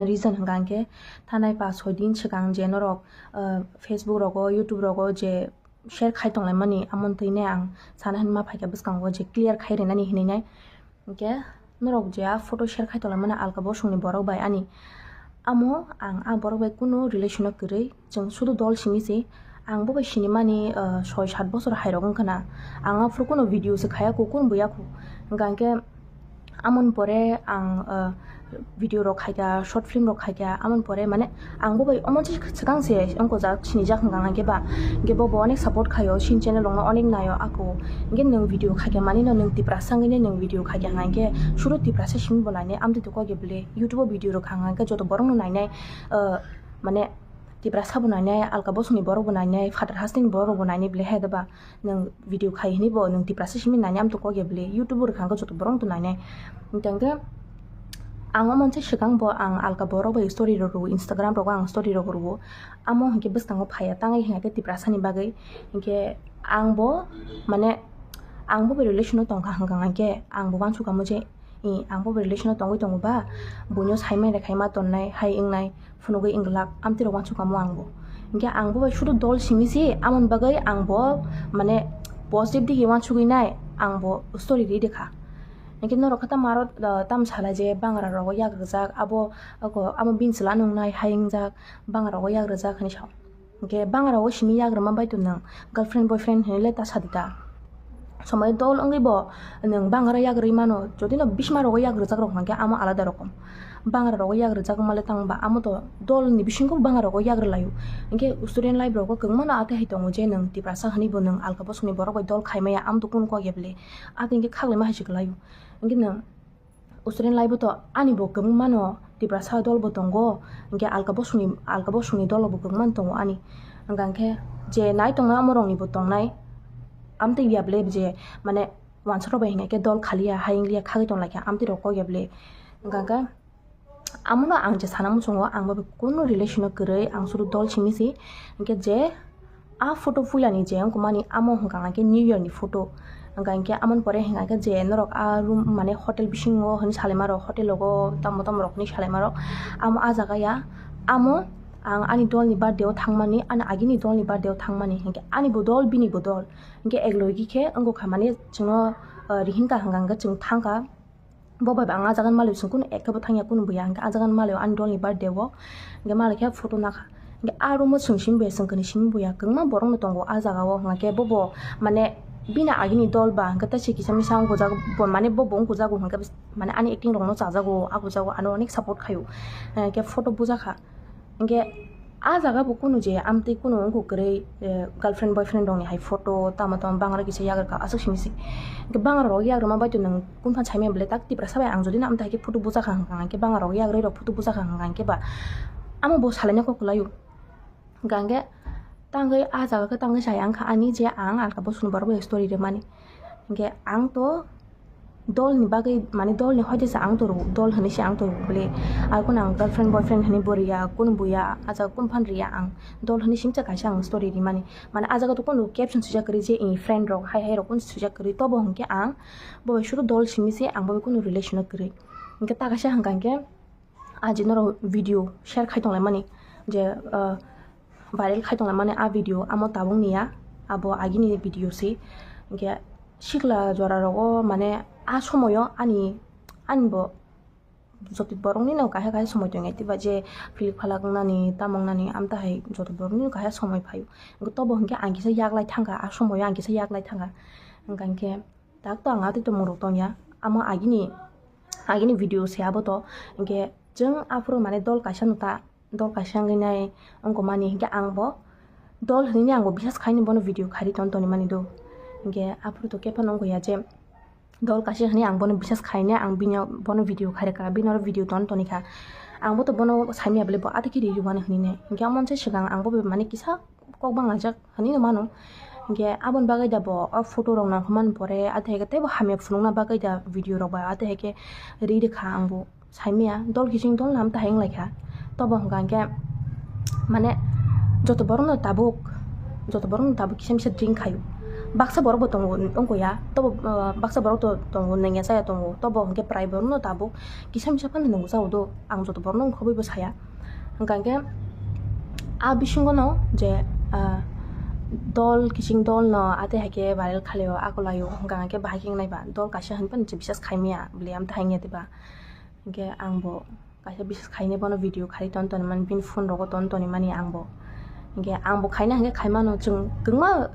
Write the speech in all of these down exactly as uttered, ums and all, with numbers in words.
Reason hwnkha hwnkhe thanai pash soi din swkang je norok, ah, Facebook rogo, YouTube rogo je share khai tonglaimani, amoni thwinai ang sana hinma phaikha bwskango je clear khai rinani hinwi nai. Hwnkhe norok je a photo share khai tonglaimani alka bosongni borok bai ani, amo ang a borok bai kunu relation o kwrwi, chwng sudu dol simi se. Ang bo bai sinimani, ah, soi sat bosor hai rok wngkha na. Ang aphuru kunu video se khaya kho, kunu bo ya kho. Hwnkha hwnkhe amoni pore ang, ah, video rok khaikha, short film rok khaikha, amoni pore mane ang bo bai omo se swkang se wngkojak, sinijak hwnkha hwnkhe ba. Hwnkhe bo bo onek support khaio, sini channel rokno onek naio ako. Hwnkhe nwng video khaikha mani no nwng Tiprasa wngwi nwng video khaikha hwnkha hwnkhe suru Tiprasa simi bo nainai, amtwi to kok ya bwle YouTube o video rok kha hwnkha hwnkhe joto borok no nainai, ah, mane Tiprasa bo nainai, alka bosongni borok bo nainai, phatar hasteni borok bo nainai bwle hai da ba. Nwng video khai hwnwi bo nwng Tiprasa simi nainai, amtwi kok ya bwle YouTube o rwkha hwnkhe joto borok to nainai. Hwnkhe ang omo se swkang bo ang alka borok bai story rok rwo, Instagram rogo ang story rok rwo. Amo hwnkhe bwskango phaiya tangwi hwnkhe Tiprasa ni bagwi. Hwnkhe ang bo mane ang bo bai relation o tongkha hwnkha hwnkhe ang bo uansukha mo je, i, ang bo bai relation o tongwi tongo ba, buino saimai rwkhaima tonnai hai wngnai. Phunugwi wngwlak, amtwi rok uansukha mo ang bo. Hwnkhe ang bo bai sudu dol simi se, amoni bagwi ang bo mane positive digi uansugwi nai, ang bo story ri rwkha. Hwnkhe norok khe tamo aro, ah, tamo salai je bangra rogo yak rwjak, abo, abo, amo bini chwla nungnai hai wngjak, bangra rogo yak rwjak hinwi sa. Hwnkhe bangra rogo simi yak rwma bai to nwng girlfriend boyfriend hinwi le ta sadi ta. Somoi dol wngwi bo nwng bangra yak rwi mano, jodi no bisma rogo yak rwjak rok hwnkhe amo alada rokom. Bangra rogo yak rwjak wngma le tang ba amo to dol ni bisingo bangra rogo yak rwlaio. Hwnkhe student life rogo kwbangma no atwi hai tongo je nwng Tiprasa hwnwi bo nwng alka bosongni borok bai dol khai maya, amo to kunu kok ya bwle. Atwi hwnkhe khaklai ma hai se kwlaio. Hwnkhe nwng student life o to ani bo kwbangma no Tiprasa dol bo tongo, hwnkhe alka bosongni, alka bosongni dol bo kwbangma no tongo ani. Hwnkha hwnkhe je nai tongnai amo rok ni bo tongnai, amtwi ya bwle je mane uansuk rok bai hwnkhe dol khaliya, hai wngliya, khagwi tonglaikha, amtwi rok kok ya bwle. Hwnkha hwnkhe amono ang je sana muchungo, ang bo kunu relation o kwrwi, ang sudu dol simi se. Hwnkhe je a photo puila ni je wngkha mani, amo hwnkha hwnkhe New Year ni photo. Hwnkha hwnkhe amoni pore hwnkha hwnkhe je norok a room mane hotel bisingo hwnwi salaima rok, hotel rogo tamo tamo rok hwnwi salaima rok, amo a jaga ya, amo ang ani dol ni birthday o thangmani, ani agini dol ni birthday o thangmani, hwnkhe ani bo dol, bini bo dol, hwnkhe ek logi khe wngkha mani chwngno, ah, rihinka hwnkha hwnkhe chwng thangkha. Bo bai ba ang a jaga ni malwi chwng kunu ekhe bo thangya, kunu buya, hwnkhe a jaga ni malwi ani dol ni birthday o, hwnkhe malwi khe photo nakha. Hwnkhe a room o chwng simi buya, chwng kwnwi simi buya, kwbangma borok no tongo a jaga o, hwnkhe bo bo mane bini agini dol ba, hwnkhe tei se kisa misa wngkujak bo, mane bo bo wngkujago, hwnkhe mane ani acting rok no chajago, a kujago, ano onek support khaio, hwnkhe photo bujakha. Hwnkhe a jaga bo kunu je amtwi kunu wngkuk kwrwi, eh, girlfriend boyfriend rokni hai photo tamo tamo bangra kisa yagrwkha aswk simi se. Hwnkhe bangra rok yagrwma bai to nwng kung phan saimaya bwle tak Tiprasa bai ang jodi no amtwi hai khe photo bujakha hwnkha hwnkhe bangra rok yagrwi rok photo bujakha hwnkha hwnkhe ba amo bo salaina kok kwlaio. Hwnkha hwnkhe tangwi a jaga khe tangwi sai ang kha ani je ang alka bosongni borok bai story rwmani. Hwnkhe ang to dol ni bagwi, mane dol ni hoite se ang to rwo, dol hwnwi se ang to rwo bwle. Ar kunu ang girlfriend boyfriend hwnwi bo riya, kunu bo ya, a jaga kunu phan riya ang. Dol hwnwi simi se kaisa ang story rimani. Mane a jaga to kunu caption swijak kwrwi je, eh, friend rok hai hai rok kunu swijak kwrwi. Tobo hwnkhe ang bo bai suru dol simi se, ang bo bai kunu relation o kwrwi. Hwnkhe ta kaisa hwnkha hwnkhe, a je norok video share khai tonglaimani, je, ah, viral khai tonglaimani a video, amo tabuk ni ya, abo agini video se. Hwnkhe sikla jora rogo mane a somoyo ani, ani bo joto borok ni no kaisa kaisa somoi tongo, tei ba je philik phalak wngnani, tamo wngnani, amtwi hai joto borok ni no kaisa somoi phaio. Hwnkhe tobo hwnkhe ang kisa yaklai thangkha, a somoyo ang kisa yaklai thangkha. Hwnkha hwnkhe tak to ang atwi tongmung rok tongya, amo agini, agini video se abo to. Hwnkhe chwng aphuru mane dol kaisa no ta, dol kaisa wngwi nai wngkha mani, hwnkhe ang bo dol hwnwi ang bo bisas khaini bono video khairi ton toni mani do. Hwnkhe aphuru to khe phano wngkha ya je dol kaisa hwnwi ang bono bisas khaini ang bini bono video khairikha, bini oro video ton tonikha. Ang bo to bono saimaya bwle bo atwi khe riri mani hwnwi nai. Hwnkhe omo se swkang ang bo mane kisa kok banglaijak hwnwi no mano. Hwnkhe aboni bagwi da bo o photo rok nangkukmani pore, athaikhe teibo hamya phunukna bagwi da video rok bai, athaikhe ri rwkha ang bo saimaya, dol kiching dol nam tahai wnglaikha. Tobo hwnkha hwnkhe mane joto borokno tabuk, joto borokno tabuk kisa misa drink khaio. Baksa borok bo tongo wngkha ya, tobo baksa borok to tongo, nangya chaya tongo, tobo hwnkhe prai borokno tabuk kisa misa phano nangwi chao do, ang joto borokno wngkhobwi bo saya. Hwnkha hwnkhe a bisingo no je dol kiching dol no atwi hai khe viral khalio, akolaio, hwnkha hwnkhe bahai khe wngnai ba dol kaisa hwnphano bisas khaimaya bwlwi amtwi hai wngya diba. Hwnkhe ang bo kaisa bisas khainai bono video khai ton toni mani, bini phone rogo ton toni mani ang bo. Hwnkhe ang bo khaina hwnkhe khaimano, chwng kwbangma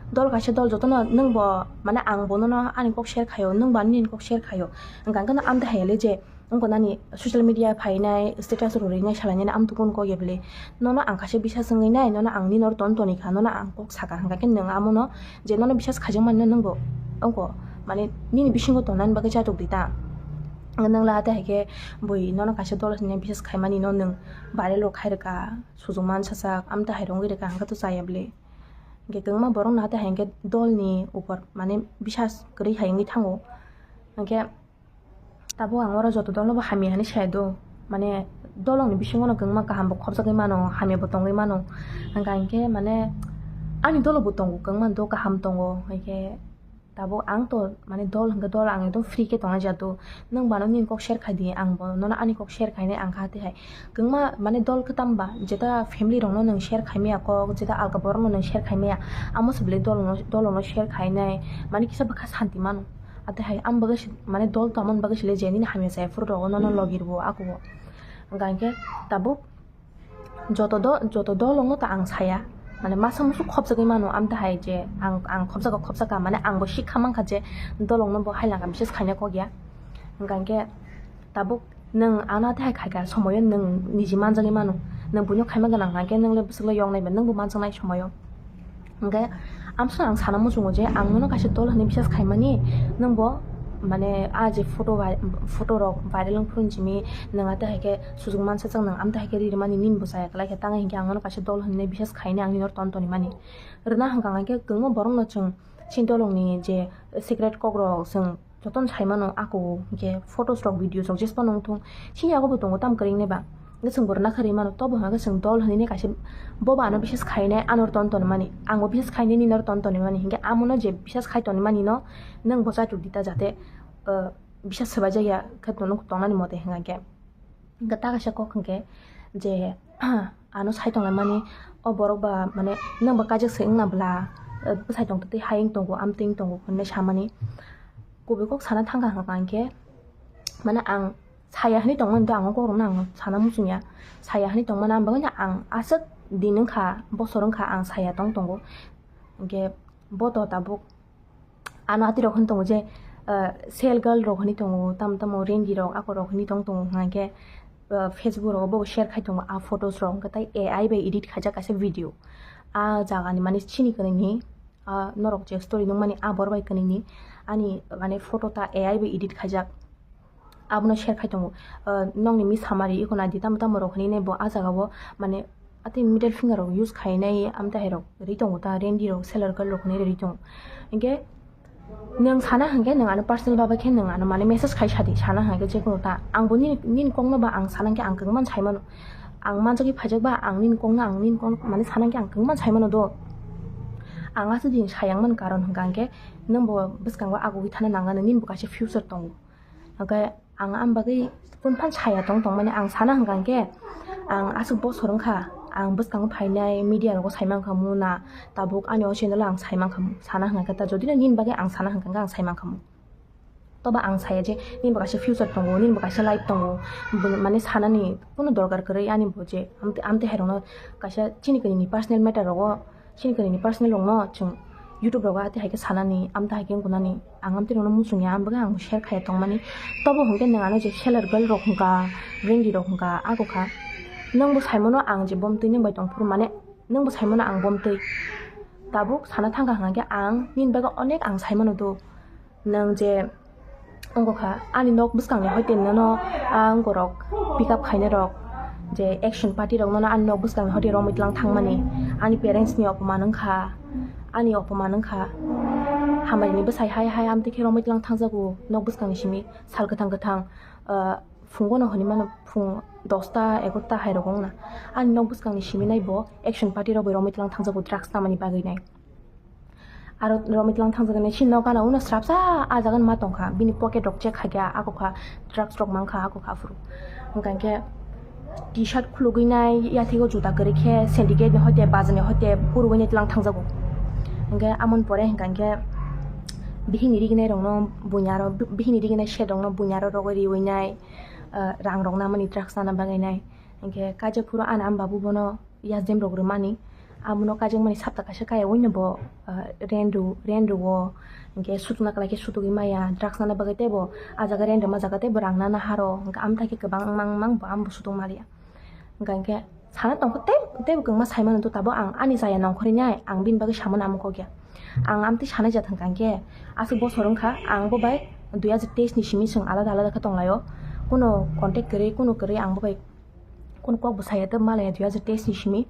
dol kaisa dol jotono nwng bo mane ang bonono ani kok share khaio, nwng bo ani nini kok share khaio. Hwnkha hwnkhe no amtwi hai le je wngkha nani social media phainai, status rok rinai salainai amtwi kun kok ya bwle. Nono ang kaisa bisas wngwi nai, nono ang nini oro ton toni kha, nono ang kok saka hwnkha khe nwng amono je nono bisas khaijakmani nwng bo wngkha mane nini bisingo tongnani bagwi chatok di ta. Nwng la atwi hai khe bui nono kaisa dol hinwi bisas khaimani no nwng viral rok khai rwkha, sujung mansa sak amtwi hai rwngwi rwkha hwnkhe to chaya bwle. Hwnkhe kwbangma borok no atwi hai hwnkhe dol ni upor mane bisas kwrwi hai wngwi thango. Hwnkhe tabuk ang oro joto dol no bo hamya hinwi saya do, mane dolong ni bisingo no kwbangma kaham bo khopjagwi mano, hamya bo tongwi mano. Hwnkha hwnkhe mane ani dolo bo tongo, kwbangma do kaham tongo, hwnkhe tabuk ang to mane dol hwnkhe dol ang ekdom free khe tongna jato. Nwng bano nini kok share khai di, ang bo nono ani kok share khainai ang kha tei hai. Kwbangma mane dol kwtam ba jeta family rokno nwng share khaimaya kok, jeta alka borokno nwng share khaimaya, amo se belai dol, dolokno share khainai mane kisa bwkha santi mano. Atwi hai ang bagwi se mane dol tongmani bagwi se le je nini hamya chaya phuru rogo nono logi rwo ako. Hwnkha hwnkhe tabuk joto do-, joto dolongno to ang saya, mane masa musu khopjagwi mano, amtwi hai je ang, ang khopjago, khopjaka, mane ang bo sikha mankha je dolongno bo hai langkha, bises khaina kok ya. Hwnkha hwnkhe tabuk nwng ano tei hai khaikha somoyo nwng niji manjagwi mano, nwng buino khaima gwnang hwnkhe nwng le bwswk le yoknai ba nwng bo manjaknai somoyo. Hwnkhe amswk ang sana muchungo je ang nono kaisa dol hinwi bisas khaimani, nwng bo mane a je photo vai-, photo rok viral wng phuru simi nwng atwi hai khe sujuk mansa chwng nwng amtwi hai khe ri rwmani nini bo chaya kwlai khe tang hinkhe ang nono kaisa dol hinwi bisas khainai ang nini oro ton toni mani. Rwna hwnkha hwnkhe kwbangma borokno chwng chini dolongni je secret kok rok chwng jotono sai mano, ako hwnkhe photos rok, videos rok jespa nung thung, chini yago bo tongo tamo kwrwini ba. Hwnkhe chwng bo rwna khe rwi mano, tobo hwnkhe chwng dol hinwi kaisa bo bo ano bises khainai, ano ton toni mani, ang bo bises khainai nini oro ton toni mani, hwnkhe amono je bises khai toni mani no nwng bo chaitok di ta jate, ah, bises swbai jak ya khe tong-, tongnani mote hwnkhe. Hwnkhe ta kaisa kok hwnkhe je, ano sai tonglaimani, o borok ba mane nwng ba kaijak se wngna bwla, bwsai tongtwtwi hai wng tongo, amtwi wng tongo hwnwi samani. Kubui kok sana thangkha hwnkha hwnkhe, mane ang saya hinwi tongmani to ang o kokrokno ang sana muchungya. Saya hinwi tongmani ang bagwino ang aswk din wngkha, bosor wngkha ang saya tong tongo. Hwnkhe bo to tabuk ano atwi rok hwn tongo je, ah, sel girl rok hwnwi tongo, tamo tamo rengi rok ako rok hwnwi tong tongo hwnkhe, ah, Facebook rogo bo share khai tongo a photos rok, hwnkhe tai A I bai edit khaijak kaisa video. A jagani mane chini kwnwini, ah, norok je story nukmani a bor bai kwnwini ani mane photo ta A I bai edit khaijak. Abono share khai tongo. Ah, nokni mi samari iko nai di tamo tamo rok hinwi nai bo ah jagao mane atwi middle finger rok use khainai amtwi hai rok ri tongo ta, rendi rok, seller girl rok hinwi ri tongo. Hinkhe nwng sana hinkhe nwng ano personal baba khe nwng ano mane message khai sadi, sana hinkhe jekheno ta. Ang bo nini, nini kokno ba ang sana hinkhe ang kwbangma sai mano. Ang manjagwi phaijak ba ang nini kokno, ang nini kokno mane sana hinkhe ang kwbangma sai mano do. Ang aswk din sayang mani karon hwnkha hinkhe nwng bo bwskango agugwi thana nang ano, nini bo kaisa future tongo. Hwnkhe ang am bagwi phone phan saya tong tongmani ang sana hwnkha hwnkhe ang aswk bosor wngkha, ang bwskango phainai media rogo sai mankha mu na, tabuk ani o channel o ang sai mankha mu sana hwnkha khe ta, jodi no nini bagwi ang sana hwnkha hwnkhe ang sai mankha mu. Toba ang saya je nini bo kaisa future tongo, nini bo kaisa life tongo, bo mane sanani kuno dorkar kwrwi ani bo je amtwi, amtwi hai rokno kaisa chini kwnwini personal matter rogo. Chini kwnwini personal rokno chwng YouTube rogo atwi hai khe sanani, amtwi hai khe wngkha nani, ang amtwi rokno muchungya, ang bagwi ang share khaiya tongmani. Tobo hwnkhe nwng ano je seller girl rok hwnkha, rendi rok hwnkha, ako kha. Nwng bo sai mano ang je bomtwi nwng bai tong phuru mane, nwng bo sai mano ang bomtwi. Tabuk sana thangkha hwnkha khe ang nini bagwi onek ang sai mano do. Nwng je wngkha ani nok bwskangni hoite nono, ah, wngkorok pick up khainai rok je action party rok nono ani nok bwskangni hoite romwi tlang thangmani, ani parents ni opoman wngkha, ani opoman wngkha. Hambai ni bwsai hai hai amtwi khe romwi tlang thangjago nok bwskangni simi sal kwthang kwthang, ah, phungo no hinwi mano phung dosta egarota hai rok wngna ani nok bwskangni simi nai bo action party rok bai romwi tlang thangjago drugs tamani bagwi nai. Aro romwi tlang thangjaknai, chini nok gana uno srapsa ah jaga ma tongkha, bini pocket rok check khaikha, ako kha drugs rok mankha, ako kha phuru. Hwnkha khe T-shirt khulugwi nai, yathego juta kwrwi khe syndicate ni hoite, bajar ni hoite, purugwi nai tlang thangjago. Hwnkhe amoni pore hwnkha khe bihikni riginai rokno buini aro, bihikni riginai shed rokno buini aro rogwi riwi nai, ah, rang rok namani drugs nana bagwi nai. Hwnkhe kaijak phuru ani ama babu bono yasdem rok rwmani. Amono kaijakmani sapta kaisa kaya wino bo, ah, rent rw-, rent rwo. Hwnkhe sutuna kwlai khe sutugwi maya, drugs nana bagwi teibo ah jaga rent rwma jaga teibo rang nana haro. Hwnkhe amtha khe kwbang wngmang wngmang bo amo bo sutung maliya. Hwnkha hwnkhe sana tongkha tei, teibo kwbangma saimano to tabuk ang ani chaya nongkhorwi nai, ang bini bagwi samano amo kok ya. Ang amtwi sanai jat hwnkha hwnkhe aswk bosor wngkha, ang bo bai dui hajar teis ni simi chwng alada alada khe tonglaio. Kuno contact kwrwi, kuno kwrwi ang bo bai kuno kok bo saya tei malaya dui hajar teis ni simi.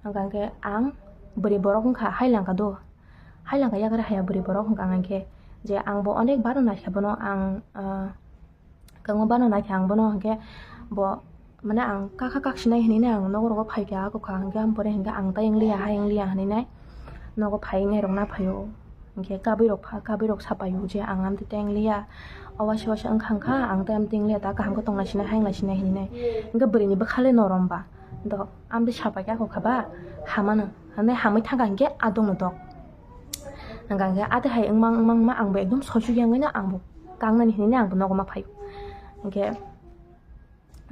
Hwnkha hwnkhe ang bwrwi borok wngkha, hai langkha do. Hai langkha yakarwi haya bwrwi borok hwnkha hwnkhe je ang bo onek bar naikha bono ang, ah, kwbangma bar naikha ang bono hwnkhe bo mane ang kakha kaksinai hinwi ang nogo rogo phaikha, ako kha hwnkhe ang pore hwnkhe ang tai wngliya, hai wngliya hinwi nai nogo phai nairok na phaio. Hwnkhe kabwi rok pha, kabwi rok sapaio je ang amtwi teng liya, o waisa waisa wngkha wngkha, ang tei amtwi teng liya, ta kaham khe tong lai sinai, hayung lai sinai hinwi nai. Hwnkhe bwrwini bwkha le norom ba, do amtwi sapai khe ako kha ba hamano, hwnwi hamwi thangkha hwnkhe adong no dok. Hwnkha hwnkhe atwi hai wngmang wngmang wngma ang bo ekdom soisuk ya wngwi no ang bo kangnani hinwi no ang bo nogo ma phaio. Hwnkhe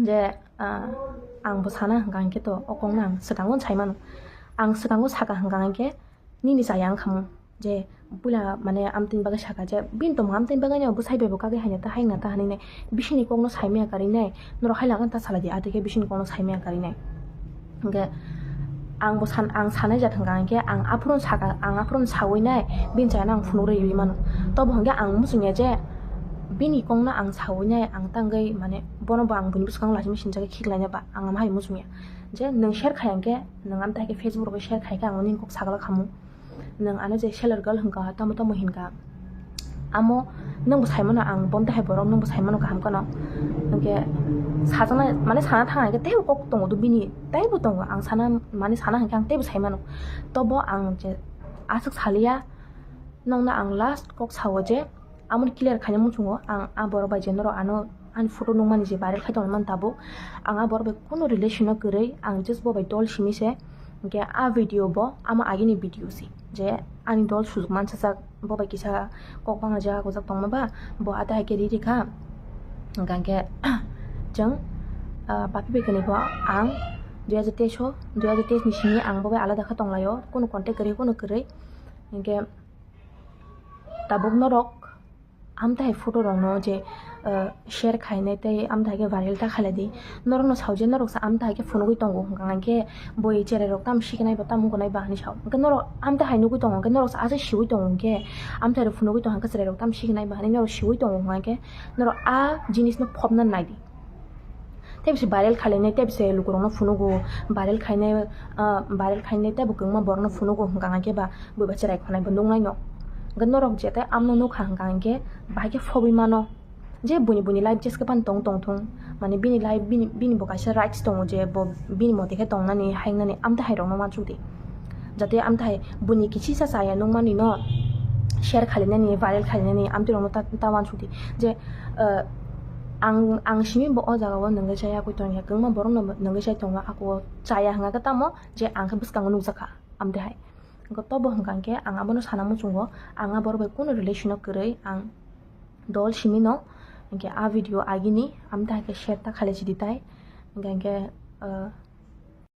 je, ah, ang bo sana hwnkha hwnkhe to o kokno ang swkango sai mano. Ang swkango saka hwnkha hwnkhe nini chaya wngkha mo je puila mane amtwini bagwi saka je bini tongmung amtwini bagwi no bwsai bai bo kagwi haina ta haina ta hinwi nai bisingni kokno sai maya karwi nai norok hai langkha ta salai di atwi khe bisingni kokno sai maya karwi nai. Hwnkhe ang bo san-, ang sanai jat hwnkha hwnkhe ang aphuru saka, ang aphuru sawi nai bini chayano ang phunuk rwi rwi mano. Tobo hwnkhe ang muchungya je bini kokno ang sawi nai ang tangwi mane bono bo ang buini bwskango lachi machine jagwi khiklaina ba ang ama hai muchungya je nwng share khai hwnkhe nwng amtwi hai khe Facebook rogo share khai khe ang nini kok sagla khamu. Nwng ano je seller girl hwnkha, tamo tamo hinkha. Amo nwngbo saimano ang, bonta hai borok nwngbo saimano kaham kheno. Hwnkhe sajana, mane sana thang hwnkhe teibo kok tongo do bini, teibo tongo. Ang sana, mane sana hwnkhe ang teibo saimano. Tobo ang je aswk saliya, nokno ang last kok sao je, amoni clear khaina muchungo ang a borok bai je norok ano ani photo nukmani je viral khai tongmani tabuk, ang a borok bai kunu relation o kwrwi, ang just bo bai dol simi se. Hwnkhe a video bo amo agini video se, je ani dol sujuk mansajak, bo bai kisa kok banglaijak hakujak tongma ba, bo ata hai khe riri kha. Hwnkha hwnkhe chwng, ah, papi bai kwnwi bo ang dui hajar teis o, dui hajar teis ni simi ang bo bai alada khe tonglaio, kunu contact kwrwi, kunu kwrwi. Hwnkhe tabuk norok amtwi hai photo rokno je, ah, share khainai tei amtwi hai khe viral ta khailai di. Norokno sao je norok sa amtwi hai khe phunugwi tongo hwnkha hwnkhe boi cherai rok tamo sikinai ba tamo wngnai ba hinwi sao. Hwnkhe norok amtwi hai nugwi tongo hwnkhe norok sa aswk siui tongo hwnkhe amtwi hai rok phunugwi tongkha hwnkhe cherai rok tamo sikinai ba hinwi norok siui tongo hwnkha hwnkhe norok a jinisno phobna nai di. Tei bisi viral khainai, tei bisi lukurokno phunugo, viral khainai, ah, viral khainai tei bo kwbangma borokno phunugo hwnkha hwnkhe ba bui ba cherai khonai bo nuknai no. Hwnkhe norok je tei amno nukha hwnkha hwnkhe bahai khe phobwi mano je buini buini life jeske phano tong tong thung, mane bini life bini, bini bo kaisa rights tongo je bo bini mote khe tongnani, haingnani, amtwi hai rokno uansuk di. Jate amthai buini kichisa chaya nukmani no share khalinani, viral khalinani amtwi rokno ta, ta uansuk di. Je, eh, ang, ang simi bo o jaga o nungwi chaya koi tongya, kwbangma borok no nungwi chai tongo, ako chaya hwnkha khe tamo je ang khe bwskango nukjakha amtwi hai. Hwnkhe tobo hwnkha hwnkhe ang abono sana muchungo, ang a borok bai kunu relation o kwrwi, ang dol simi no hwnkhe a video agini amtwi hai khe share ta khailai sidi tai. Hwnkha hwnkhe, eh,